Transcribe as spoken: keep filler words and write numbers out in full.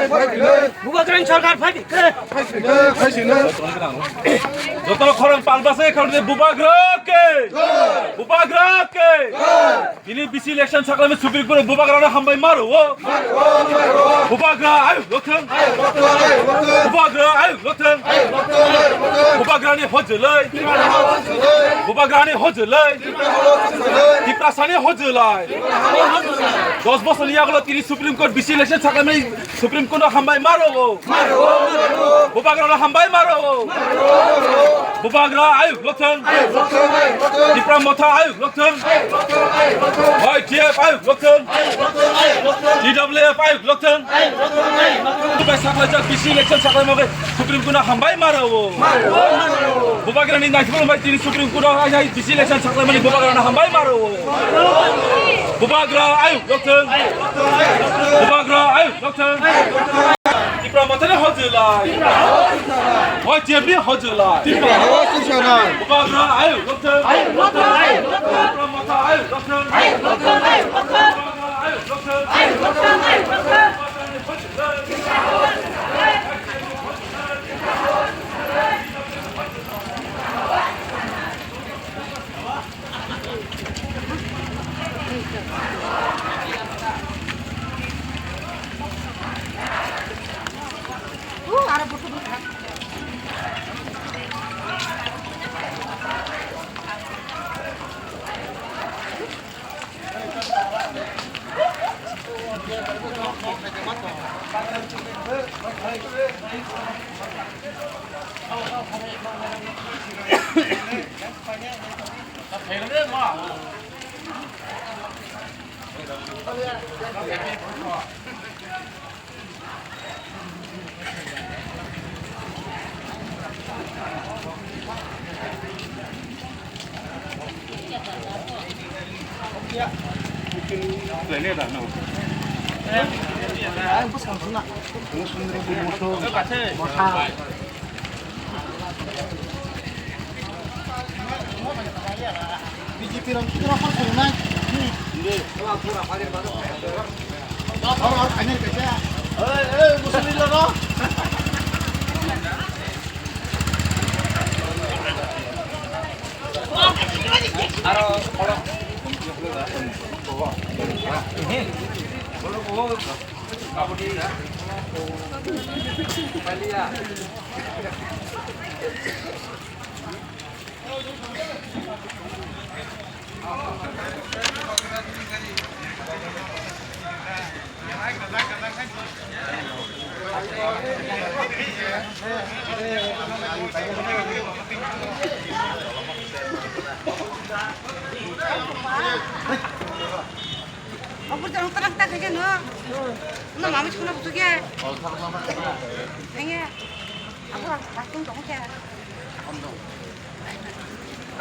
Bubagrani sorkar phai di. Joto khorang palbase khorang Bubagra ke. Bubagra ke. Tini bisi election sakhlai Supreme Court Bubagrano hambai maro. Bubagra ayuk lothang. Bubagra ayuk lothang. Bubagrani hojolai. Bubagrani hojolai. Tiprasani hojolai. Dos bosor yagulo tini Supreme Court bisi election sakhlai Supreme Court no hambai maro. Bubagra no hambai maro. Bubagra ayuk lothang. Tipra Motha ayuk lothang. Y T F ayuk lothang. T W F ayuk lothang. Bubai saklaijak bisi election saklai mabai Supreme Court no hambai maro. Bubagra ni naisik bai tini Supreme Court no ayai bisi election saklai mani Bubagra no hambai maro. Bubagra ayuk lothang. Bubagra ayuk lothang. Tipra Mothani hojolai. Hoi jebri hojolai. Tipra hawa singsanai. Bubagra ayuk lothang. Tipra Motha ayuk lothang. Bubagra ayuk lothang. B J P rok kira kor khulumnai. Hindi. Or, or, khainai kaisa. Ei, ei, musuli logo. Aro, aro. Obo jang tarak tak khe no. No mami chuna busu khe. Nge. Abo tak tung tong khe.